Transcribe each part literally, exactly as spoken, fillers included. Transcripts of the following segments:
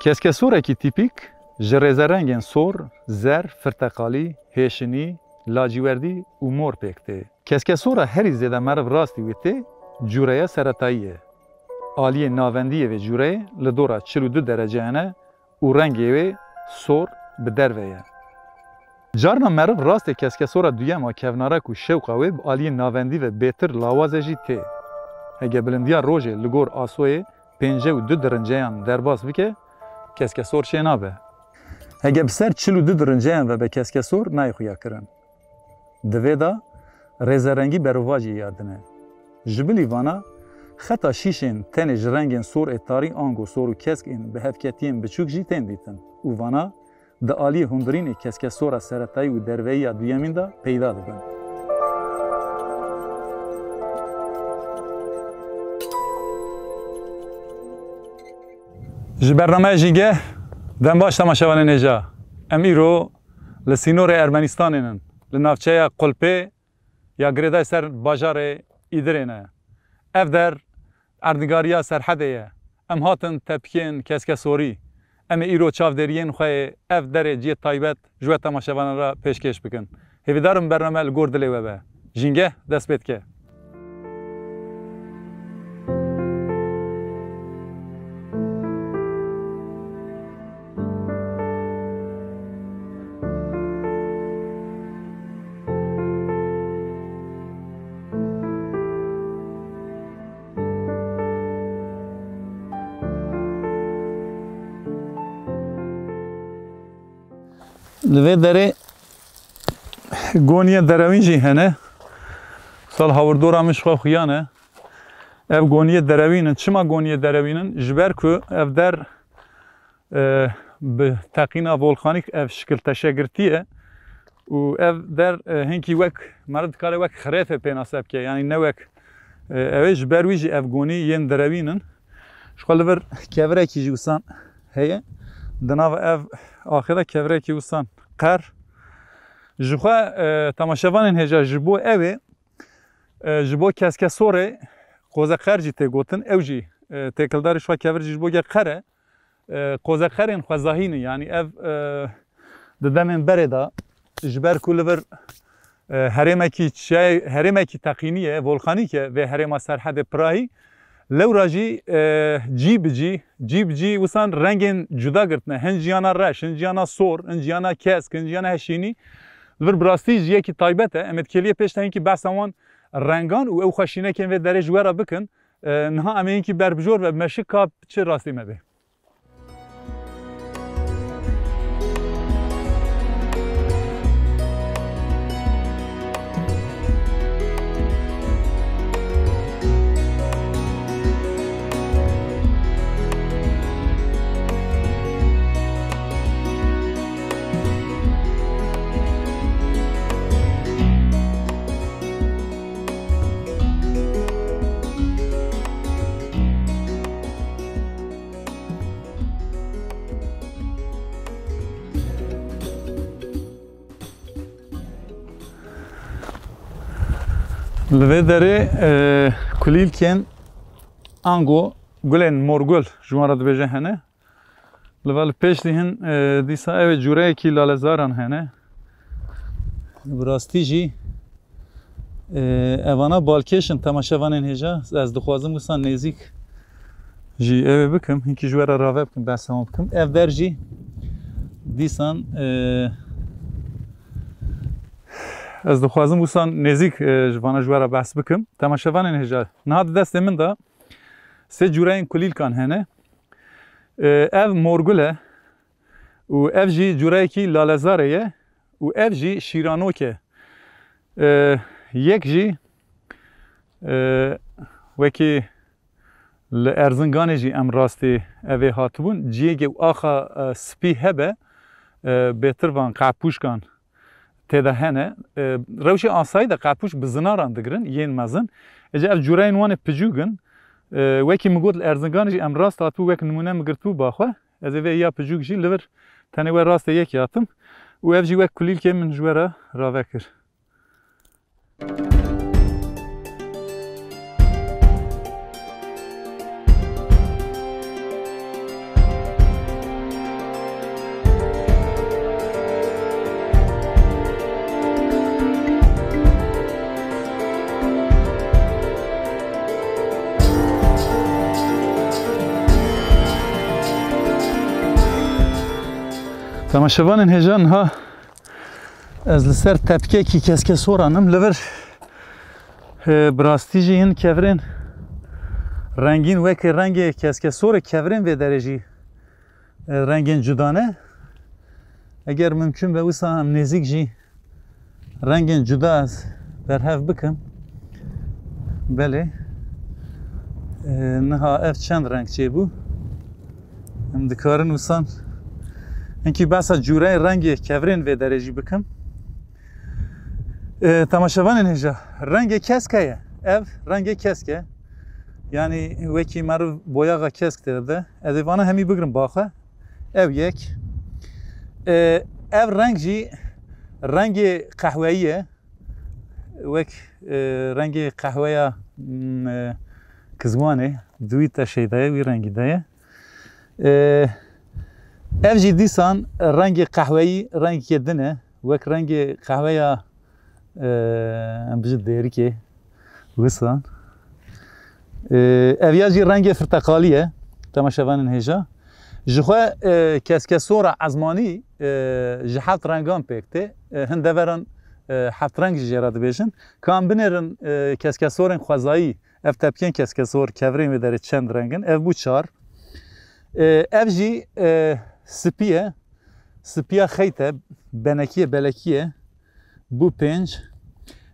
Keskesorekî tîpîk ji rêzerengên sor, zer, firteqalî, hêşinî, lacîwerdî û mor pêk tê. Keskesora herî zêde meriv rastî wê tê cûreya seretayî ye. Aliyê navendî yê vê cûreyê li dora çil û du derece hene û rengê wê sor bi derve ye. Carna meriv rastê keskesora duyema kevnarek û şewqa wê bi aliyê navendî ve bêtir lawaz e jî tê. Hege bilindiya rojê li gor asoyê pêncî û du dirinceyan derbas bike, keskesor çênabe. Hege bi ser çil û du dirinceyan ve be keskesor nayê xuya kirin. Di vê de rêzerengî berovajî ya din e. Ji bilî vana xeta şîşên tenê ji rengên sor ê tarî ango sor û kesk ên bi hevketiyên biçûk jî tên dîtin û vana di aliyê hundirînê keskesora seretayî û derveyî ya duyemîn de peyda dibin. Ji bernameya Jîngeh, dem baş temaşevanên hêja. Em îro li sînorê Ermenistanê nin, li navçeya Qulpê ya girêdayî ser bajarê Îdirê ne. Ev der erdnîgariya Serhedê ye. Em hatin tepikên keskesorî. Em ê îro çavdêriyên xwe yê ev derê cihê taybet ji we temaşevanan re pêşkêş bikin. Hêvîdar im bername li gor dilê we be. Jîngeh dest pê dike. Li vê derê goniyên derewîn jî hene. Sal hawirdora min ji xwe xuya ne. Ev goniyê derewîn in. Çima goniyê derewîn in? Ji ber ku ev der, e, bi teqîna volkanîk ev şikil teşegirtî ye. Û ev der, e, hinkî wek, meriv dikare wek xirêfê pênase bike. Yanî ne wek, e, ew ê, ji ber wî jî ev gonî yên derewîn in. Ji xwe li vir kevirekî jî wisan heye. Di nav ev axê de kevirekî wisan qer. Ji xwe, e, temaşevanên hêja ji bo ew ê, e, ji bo keskesorê qozeqer jî tê gotin. Ew jî, e, têkildarî ji xwe kevir jî ji bo ge qer e. E, qozeqerên xwezahî ne. Yanî ev, e, di demên berê de ji ber ku li vir, e, herêmekî çiyayê, herêmekî teqînî ye, volkanîk e, vê herêma Serhedê Pirahî. Lewra jî, e, cî bi cî, cî bi cî wisan rengên cuda girtine. Hin jiyana reş, hin jiyana sor, hin jiyana kesk, hin jiyana heşînî. Li vir bi rastî ji yekî taybet e. Em ê di kêliyê pêş de hinkî behsa wan rengan û ew xweşînekên vê derê ji we re bikin. E, niha em ê hinkî berbijor ve meşik ka çi rastî me bê. Li vê derê, e, kulîlkên ango gulên morgul ji wan re dibêje hene. Li va li pêş dî hin, e, dîsa ew ê cûreyekî lalezaran hene. Bi rastî jî, e, evana balkêş in temaşevanên hêja. Ez dixwazim wisa nêzîk jî ew ê bikim. Hinkî ji we re rave bikim, behsa wan bikim. Ev der jî dîsan, e, ez dixwazim wisa nêzîk, e, ji vana ji we re behs bikim. Temaşevanên hêja, niha di destê min de sê cûreyên kulîlkan hene. E, ev morgul e û ev jî cûreyekî lalezarê ye û ev jî şîranok e. E, yek jî, e, wekî li Erzinganê jî em rastî ev ê hatibûn, ciyekê û axa, e, spî hebe, e, bêtir van qepûşkan tê de hene. E, rewşê asayî de qepûş bi zinaran digirin, yên mezin. Êca ev cûreyên wan ê picûk in. E, wekî min got, li Erzinganê jî em rast hatibû, wek nimûne min girtibû ba xwe. Ez ê vê ya picûk jî li vir tenê we rastê yekê hatim. Û ev jî wek kulîlkê min ji we re rave kir. Temaşevanên hêja, niha ez li ser tepkekî keskesoran im. Li vir, e, bi rastî jî hin kevirên rengîn, wekî rengê keskesorê kevirên vê derê jî, e, rengên cuda ne. Eger mimkun be, wisa em nêzîk jî rengên cuda ez berhev bikim. Belê. E, niha ev çend reng çêbû? Em dikarin wisan hinkî behsa cûreyên rengê kevirên vê derê jî bikim. E, temaşevanên hêja, rengê kesk heye. Ev rengê kesk e. Yanî wekî meriv boyaxa kesk tê de. Ez ê vana hemî bigrim ba xwe. Ev yek. E, ev reng jî rengê qehweyî ye. Wek, e, rengê qehweya, m, e, Kizwanê, dûî te şeyda ye, wî rengî de ye. E, ev jî dîsan rengê qehweyî, rengekê din e. Wek rengê qehweya, e, em bijin dêrikê, wisan. E, ev ya jî rengê firteqalî ye, temaşevanên hêja. Ji xwe, e, keskesora ezmanî, e, ji heft rengan pêk tê. E, hin deveran, e, heft reng jî jê re dibêjin. Ka em binêrin, e, keskesorên xwezayî, ev tepkên keskesor, kevirên wê derê çend reng in? Ev bû çar. E, ev jî, e, spî ye. Spiya xeyt e, benekî ye, belekî ye. Bû pênc.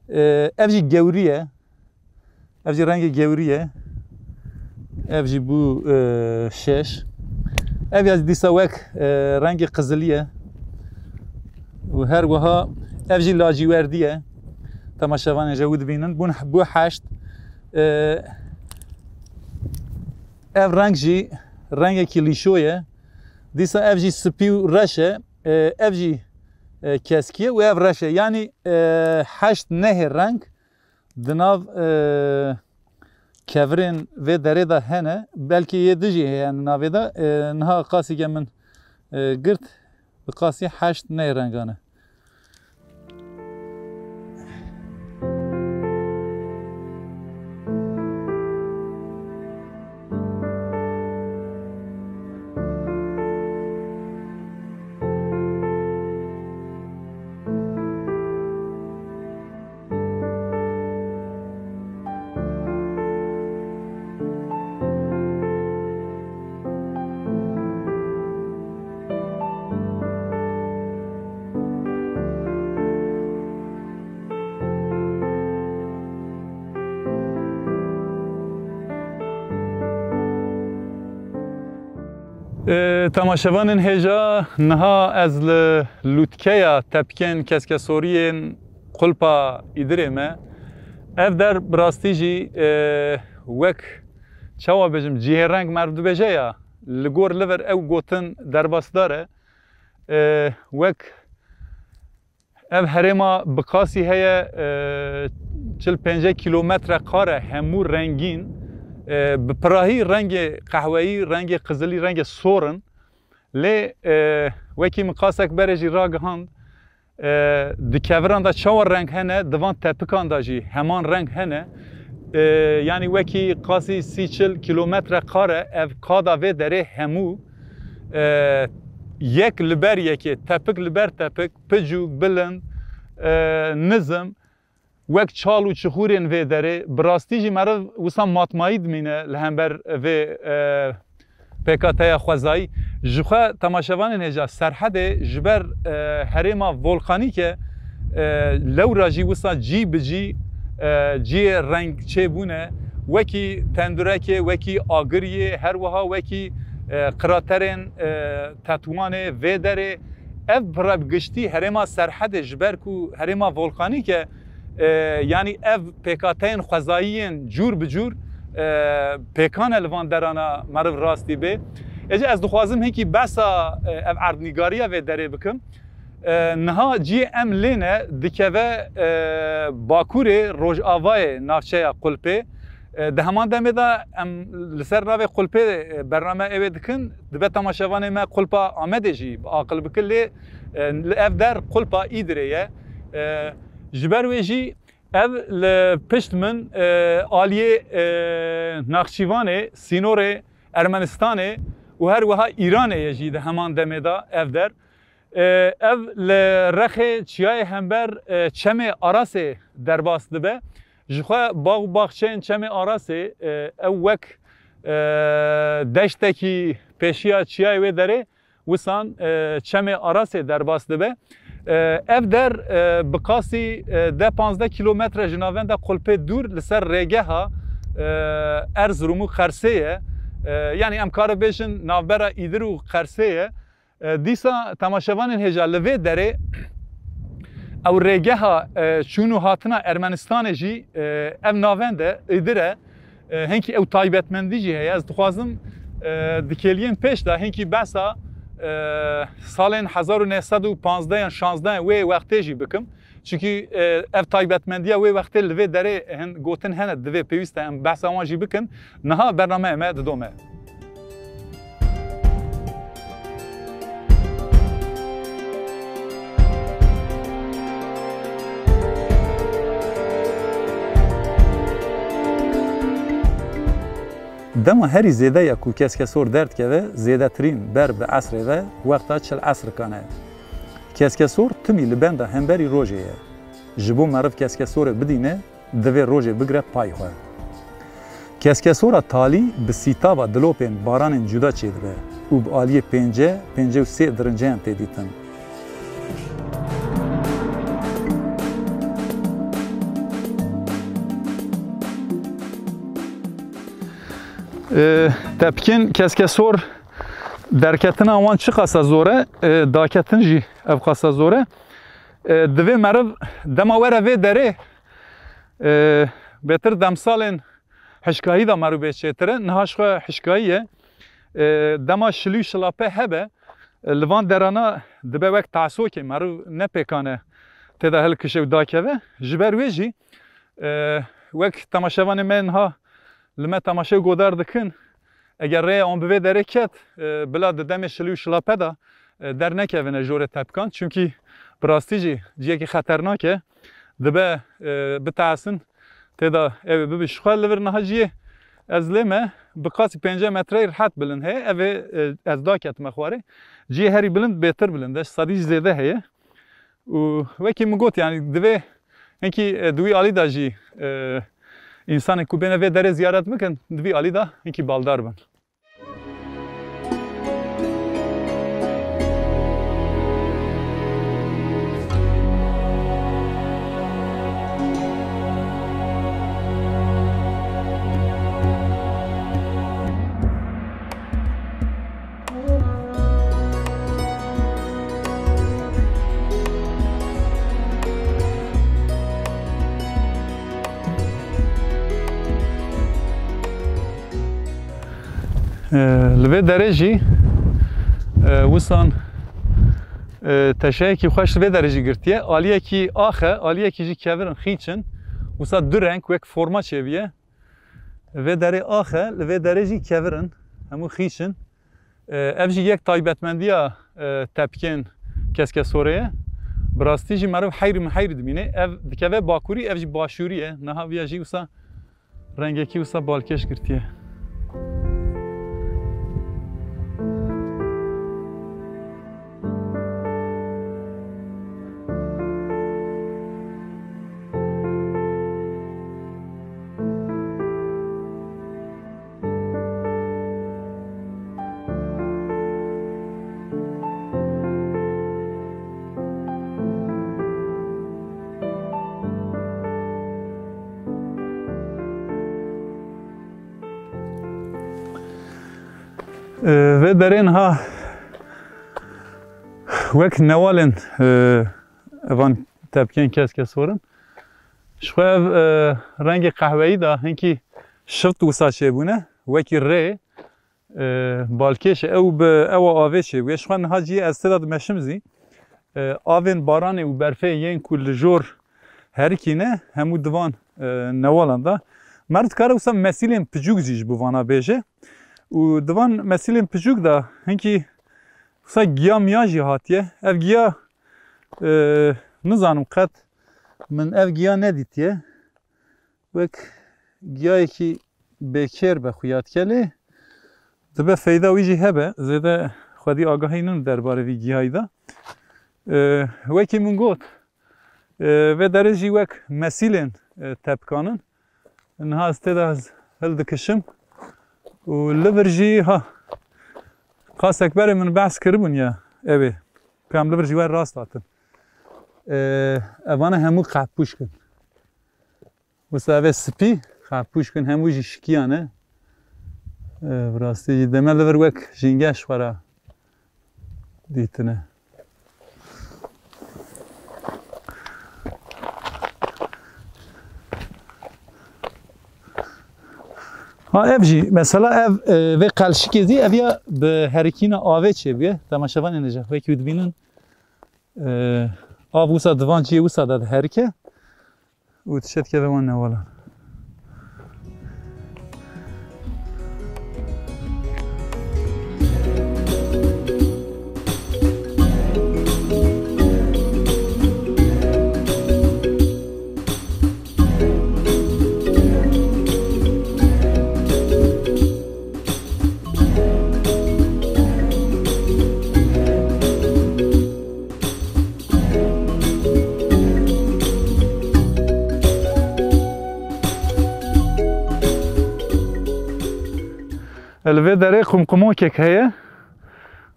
E, ev jî gewrî ye. Ev jî rengê gewrî ye. Ev jî bû, e, şeş. Ev ya dîsa wek, e, rengê qizilî ye. Û her wiha ev jî lacîwerdî ye. Temaşevanên hêja wî dibînin. Bûn, bû heşt. E, ev reng jî rengekî lîşo ye. Dîsa ev jî spî û reş e. E, ev jî, e, keskî ye û ev reş e. Yanî, e, heşt nehê reng di nav, e, kevirên vê derê de hene. Belkî yê din jî heye navê de. E, niha qasî ke min, e, girt, bi qasî heşt nehê rengan e. E, temaşevanên hêja, niha ez li lûtkeya tepkên keskesoriyên Qulpa Îdirê me. Ev der bi rastî jî, e, wek, çawa bêjim, cihê reng meriv dibêje ya, li gor li vir ew gotin derbasdar e. E, wek ev herêma bi qasî heye, e, çil pênc kîlometre kare hemû rengîn, e, bi pirahî rengê qehweyî, rengê qizilî, rengê sor in. Lê, e, wekî min qasek berê jî ragihand, e, di keviran de çawa reng hene, di van tepikan de jî heman reng hene. E, yanî wekî qasî sî çil kîlometre kare ev kada vê derê hemû, e, yek li ber yekê, tepik li ber tepik, picûk, bilind, e, nizim, wek çal û çixûrên vê derê, bi rastî jî meriv wisa matmayî dimîne li hember vê, e, pêkateya xwezayî. Ji xwe temaşevanên hêja, Serhedê ji ber, e, herêma volkanîk e, e, lewra jî wisa cî bi cî, e, cihê reng çêbûne, wekî tendurekê, wekî agiriyê, her wiha wekî, e, kraterên, e, Tetwanê vê derê. Ev bi giştî herêma Serhedê, ji ber ku herêma volkanîk e, e, yanî ev pêkateyên xwezayî yên cûr bi cûr, e, pêkan e li van derana meriv rastî bê. Êca ez dixwazim hinkî behsa, e, ev erdnîgariya vê derê bikim. E, niha cihê em lê ne, dikeve, e, bakurê rojavayê navçeya Qulpê. E, di heman demê de em li ser navê Qulpê, e, bername ewê dikin, dibe temaşevanê me Qulpa Amedê jî bi aqil bikin, lê, e, li ev der Qulpa Îdirê ye. E, ji ber wê jî ev li pişt min, e, aliyê, e, Naxçîvanê, sînorê Ermenistanê û her wiha Îranê ye jî di heman demê de ev der. E, ev li rexê çiyayê hember, e, Çemê Arasê derbas dibe. Ji xwe bax û baxçeyên Çemê Arasê, e, ew wek, e, deştekî pêşiya çiyayê wê derê, wisan, e, Çemê Arasê derbas dibe. E, ev der, e, bi qasî, e, deh panzdeh kîlometre ji navenda Qulpê dûr li ser rêgeha, e, Erzurum û Qersê ye. E, yanî em kare bêjin navbera Îdir û Qersê ye. E, dîsa temaşevanên hêja li vê derê ew rêgeha, e, çûn û hatina Ermenistanê jî, e, ev navend e, Îdir e. E, hinkî ew taybetmendî jî heye. Ez dixwazim, e, di kêliyên pêş de hinkî behsa, e, salên hezar û neh sed û panzdeh yan şazdeh wê wextê jî bikim. Çimkî, e, ev taybetmendiya wê wextê li vê derê hin gotin hene, divê pêwîst e em behsa wan jî bikin. Niha bernameya me didome. Dema herî zêde ya ku keskesor derdikeve, zêdetirîn ber bi esrê ve, wexta çil esrikan e. Keskesor timî li benda hemberî rojê ye. Ji bo meriv keskesorê bidîne, divê rojê bigre pay xwe. Keskesora talî bi sîtava dilopên baranên cuda çêdibe û bi aliyê pênce, pêncî û sê dirinceyan tê dîtin. E, tepkên keskesor derketina wan çiqasa zor e, e, daketin jî ev qasa zor e. E, divê meriv dema were vê derê, e, bêtir demsalên hişkayî de meriv bê çêtir e, niha ji xwe hişkayî ye. E, dema şilî û şilape hebe, e, li van derana dibe wek tasokê, meriv nepêkane tê de hilkişe û dakeve. Ji ber wê jî, e, wek temaşevanê me niha li me temaşe û godar dikin, eger rêya wan bi vê derê ket, e, bila di demê şilî û şilape de, e, dernekevine jorê tepkan. Çimkî bi rastî jî ciyekî xeternak e. Dibe, e, biteresin tê de ew ê bibe. Ji xwe li vir niha ciyê ez lê me bi qasî pêncî metreyê rihet bilind heye. Ev ê, e, ez daketime xwarê. Ciyê herî bilind bêtir bilind e. Sedî jî zêde heye. Û wekî min got, yanî divê hinkî, e, di wî alî de jî, e, însanên ku bêne vê derê ziyaret bikin, di vî alî de hinkî baldar bin. E, li vê derê jî, e, wisan, e, teşeyekî xweş li vê derê jî girtiye. Aliyekî ax e, aliyekî jî kevir in, xîç in. Wisa du reng wek forma çêbûye. Vê derê ax e, li vê derê jî kevir in. Hemû xîç in. E, ev jî yek taybetmendiya, e, tepkên Keskesorê ye. Bi rastî jî meriv heyr û miheyr dimîne. Ev dikeve bakurî, ev jî başûrî ye. Niha viya jî wisa rengekî wisa balkêş girtiye. Ee, vê derê niha wek newalên, e, evan tepkên Keskesorin. Ji xwe ev, e, rengê qehweyî de hinkî şift wisa çêbûne, wekî rê, e, balkêş e. Ew bi ewa avê çêbûye. Ji xwe niha cihê ez tê de dimeşim zî, e, avên baranê û berfê yên ku li jor herikîne, hemû di van, e, newalan de. Meriv dikare wisa mesîlên piçûk jî ji bo vana bêje. Û di van mesîlên piçûk de hinkî wisa giya miya jî hatiye. Ev giya, e, nizanim qet min ev giya nedîtiye. Wek giyayekî bêkêr be xuya dike lê dibe feyda wî jî hebe. Zêde xwedî agahî nin derbarê vî giyayî de. E, wekî min got, e, vê derê jî wek mesîlên, e, tepikanin. Niha ez tê de ez hildikişim û li vir jî ha, qasek berê min behs kiribûn ya ew ê. Ku em li vir jî wer rast hatin. E, evana hemû qehpûşk in. Wisa ev ê spî, ha, pûşk in hemû jî şikiyan e. E, bi rastî jî deme li vir wek jîngeş xwe re dîtine. Ha, ev jî, mesela ev, e, vê qelşikê zî ev ya bi herikîna avê çêbûye. Temaşevanên hêja, wekî dibînin, e, av wisa di van cihê wisa de diherike. Û tişt keve wan newalan. Li vê derê qumqumokek heye.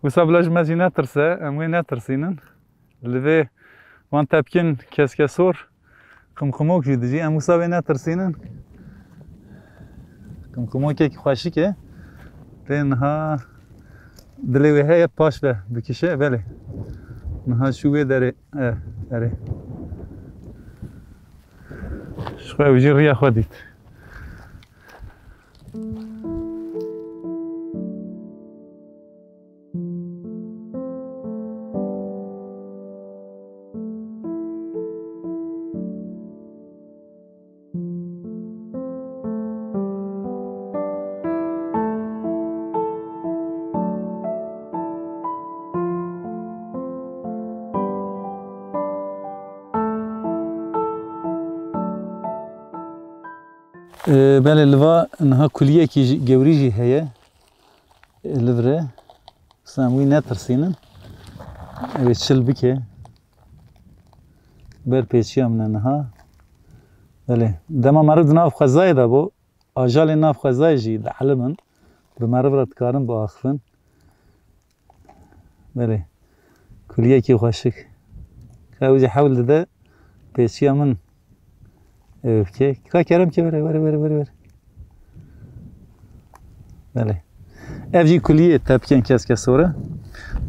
Wisa bila ji me jî netirse, em wê netirsînin. Li vê van tepkên keskesor qimqimok jî dijî. Em wisa wê netirsînin. Qimqimokekî xweşik e. Lê niha dilê wê heye paş ve bikişe. Belê. Niha çû wê derê. E, erê. Ji xwe ew jî riya xwe dît. Ee, belê, li va niha kuliyekî jî, gewrî jî heye. Ee, li vir e. Sen wî netirsînin. Ew ê çil bike. Ber pêçiya min e niha. Belê. Dema meriv di nav xwezayê de bû, ajalên nav xwezayê jî dielimin. Bi meriv re dikarin biaxivin. Belê. Kuliyekî xweşik. Ka ew jî hewl dide pêçiya min ew bike. Ka kerem ke were, were, were, were, were. Belê. Ev jî kuliyê tepkên keskesor e.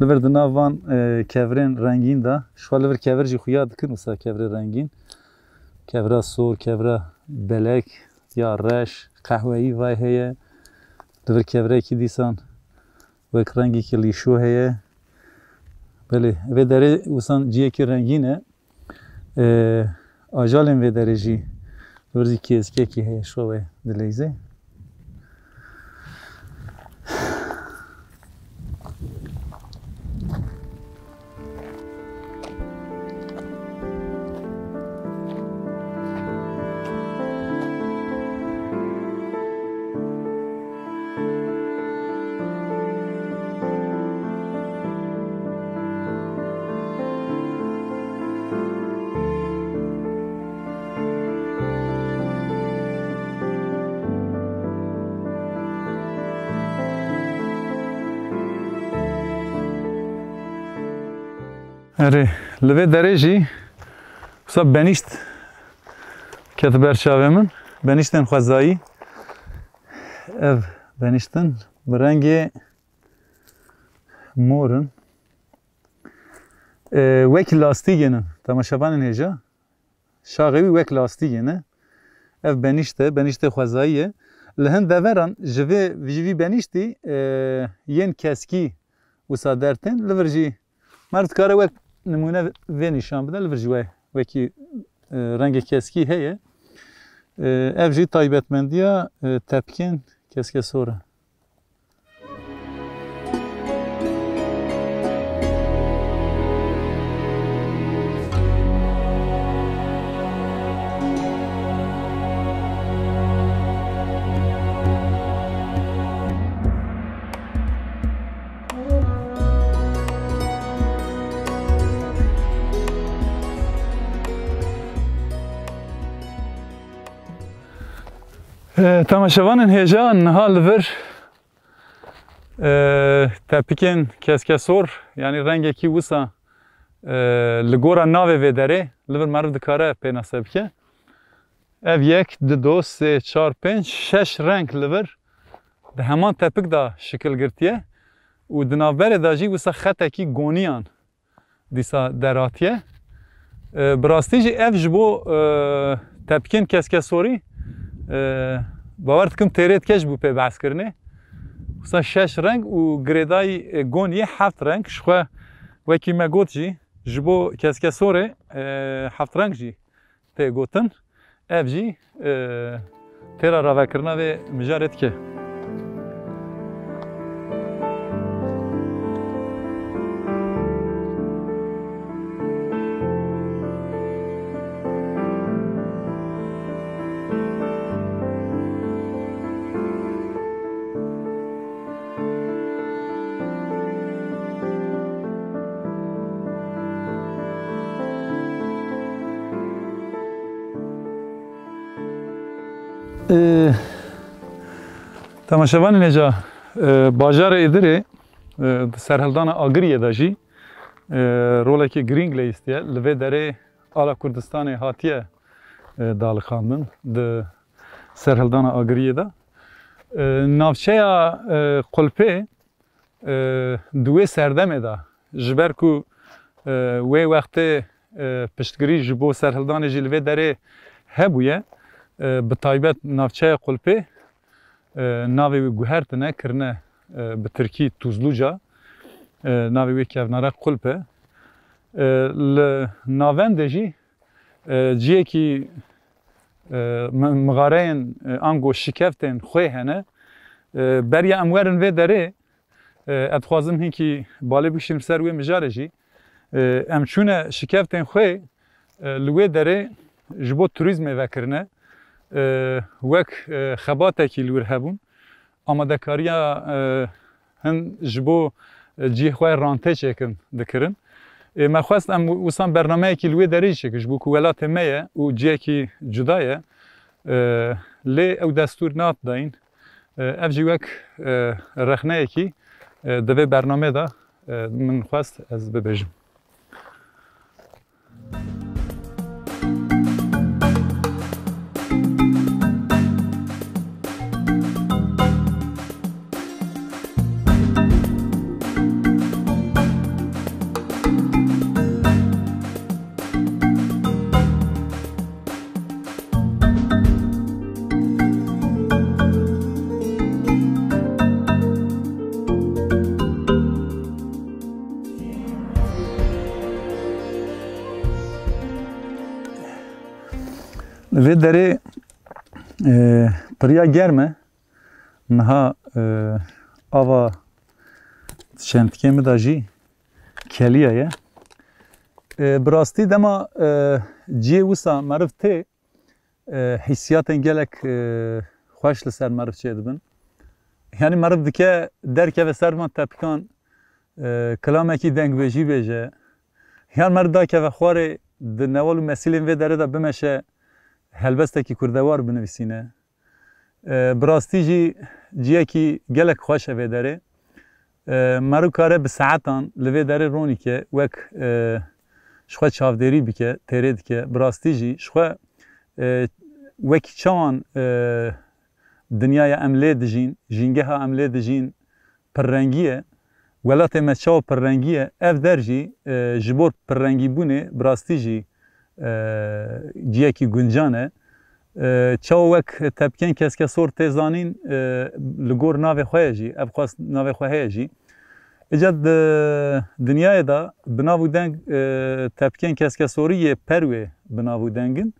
Li vir di nav van, e, kevirên rengîn de. Ji xwe li vir kevir jî xuya dikin, wisa kevirê rengîn. Kevira sor, kevira belek, ya reş, qehweyî vay heye. Li vir kevirekî dîsan wek rengekî lîşo heye. Belê, vê derê wisan ciyekî rengîn e. Ee, ajalên vê derê jî li vir zî kêzikekî heye, şo wê dileyzê. Erê, li vê derê jî wisa benîşt ket ber çavê min. Benîştên xwezayî. Ev benîştin bi rengê mor in. Ee, wek lastîgê ne. Temaşevanên hêja. Şaxê wî wek lastîgê ne. Ev benîşt e, benîştê xwezayî ye. Li hin deveran ji vê, ji vî benîştî, e, yên keskî wisa dertên. Li vir jî meriv dikare wek nimûne vê nîşan bide. Li vir jî we, wekî, e, rengê keskî heye. E, ev jî taybetmendiya, e, tepkên keskesor e. E, temaşevanên hêja, niha li vir, e, tepikên keskesor, yanî rengekî wisa, e, li gora navê vê derê li vir meriv dikare pênase bike. Ev yek, du, do, sê, çar, pênc, şeş reng li vir di heman tepik de şikil girtiye û di navberê de jî wisa xetekî goniyan dîsa derhatiye. E, bi rastî jî ev ji bo, e, tepikên keskesorî, e, bawer dikim têrê dike ji bo pê behskirinê. Wisa şeş reng û girêdayî, e, gon yê heft reng. Ji xwe wekî me got jî ji bo keskesorê, e, heft reng jî tê gotin. Ev jî, e, têra ravekirina vê mijarê dike. Ee, Temaşevanên hêja, e, bajarê Îdirê, e, di serhildana Agiriyê de jî, e, rolekî girîng leyîstiye. Li vê derê ala Kurdistanê hatiye, e, daliqandin di serhildana Agiriyê de. E, navçeya, e, Qulpê, e, di wê serdemê de, ji ber ku, e, wê wextê, e, piştgirî ji bo serhildanê jî li vê derê hebûye, e, bi taybet navçeya Qulpê, e, navê wî guhertine, kirine, e, bi tirkî Tuzluca, e, navê wê kevnare Qulp e. E, li navendê jî, e, ciyekî, e, mi-, mixareyên, e, ango şikeftên xwê hene. E, beriya em werin vê derê, e, ez dixwazim hinkî balê bikişînim ser wê mijarê jî. E, em çûne şikeftên xwê, e, li wê derê ji bo turîzmê vekirine. E, wek, e, xebatekî li wir hebûn. Amadekariya, e, hin ji bo, e, cihê xwe rantê çêkin dikirin. Ê, me xwest em wisan bernameyekî li wê derê jî çêkin, ji bo ku welatê me ye û cihekî cuda ye. E, lê ew destûr nat dayîn. E, ev jî wek, e, rexneyekî, e, di vê bernamê de, e, min xwest ez bibêjim. Li vê derê, e, piriya germ e. Niha, e, ava çentikê min de jî keliya ye. E, bi rastî dema, e, ciyê wisa meriv tê, e, hîsiyatên gelek, e, xweş li ser meriv çêdibin. Yanî meriv dike derkeve ser van tepikan, e, kilamekî dengbêjî bêje. Yan meriv dakeve xwarê di newal û mesîlên vê derê de bimeşe helbestekî kurdewar binivîsîne. E, bi rastî jî ciyekî gelek xweş e vê derê. E, meriv kare bi saetan li vê derê ronîke, wek, e, ji xwe çavdêrî bike, têrê dike. Bi rastî jî ji xwe, e, wekî çawan, e, dinyaya em lê dijîn, jîngeha em lê dijîn pirrengî ye. Welatê me çawa pirrengî ye, ev der jî, e, ji bo pirrengîbûnê bi rastî jî, e, ciyekî guncan e. E, çawa wek tepikên keskesor tê zanîn, e, li gor navê xwe ye jî, ev xwest navê xwe heye jî. Îca di dinyayê de bi nav û deng, e, tepikên keskesorî yê perwê bi nav û deng in.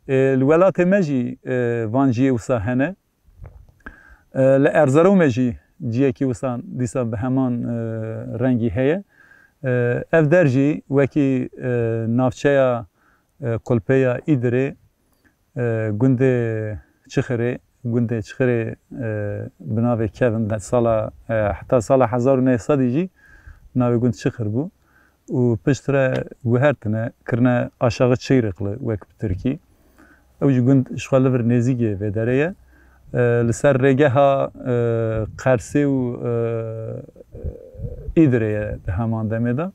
E, li welatê me jî, e, van ciyê wisa hene. E, li Erzeromê jî ciyekî wisa dîsa bi heman, e, rengî heye. E, ev der jî wekî, e, navçeya, e, Qulpê ya Îdirê, e, gundê Çixirê, gundê Çixirê, e, bi navê Kevin de sala, e, heta sala hezar û neh sedî jî navê gund Çixir bû. Û piştre guhertine, kirine Aşağı Çığırıklı wek bi tirkî. Ew jî gund ji xwe li vir nêzîkê vê derê ye. E, li ser rêgeha, e, Qersê û, e, Îdirê ye di heman demê de.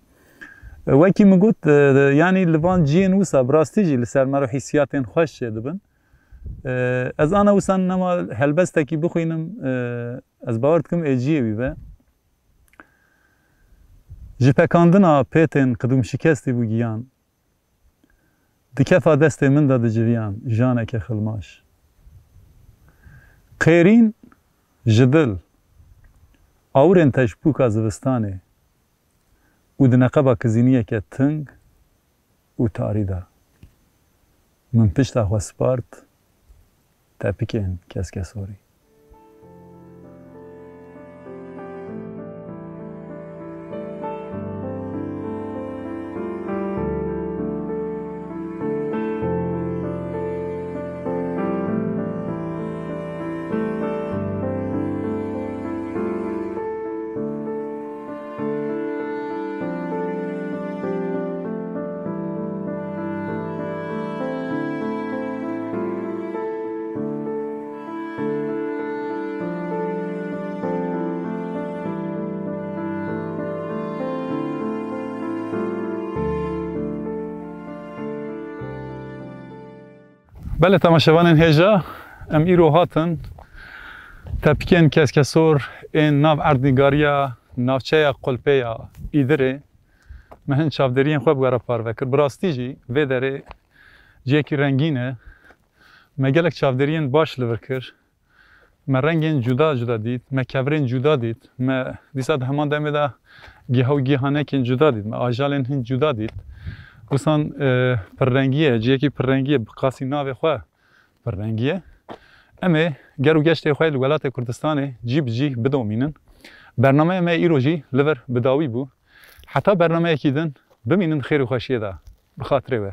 E, wekî min got, e, yanî li van ciyên wisa bi rastî jî li ser me re hîsiyatên xweş çêdibin. E, ez ana wisa nema helbestekî bixwînim, e, ez bawer dikim ê ciyê wî be. Ji pekandina pêtên qidûm şikestî bû giyan. Di kefa destê min de diciviyan janeke xilmaş. Qêrîn ji dil, awirên te ji pûka zivistanê û di neqeba kizîniyeke ting û tarî de. Min pişta xwe spart tepikên keskesorî. Belê temaşevanên hêja, em îro hatin tepikên keskesor ên nav erdnîgariya navçeya Qulpê ya Îdirê. Me hin çavdêriyên xwe bi we re parve kir. Bi rastî jî vê derê cihekî rengîn e. Me gelek çavdêriyên baş li vir kir. Me rengên cuda cuda dît, me kevirên cuda dît, me dîsa di heman demê de giha û gihanekên cuda dît, me ajalên hin cuda dît. Wisan, e, pirrengî ye, cihekî pirrengî ye, bi qasî navê xwe pirrengî ye. Em ê ger û geştê xwe li welatê Kurdistanê cî bi cî bidomînin. Bernameya me îro jî li vir bi dawî bû. Heta bernameyekî din bimînin di xêr û xweşiyê de. Bi xatirê we.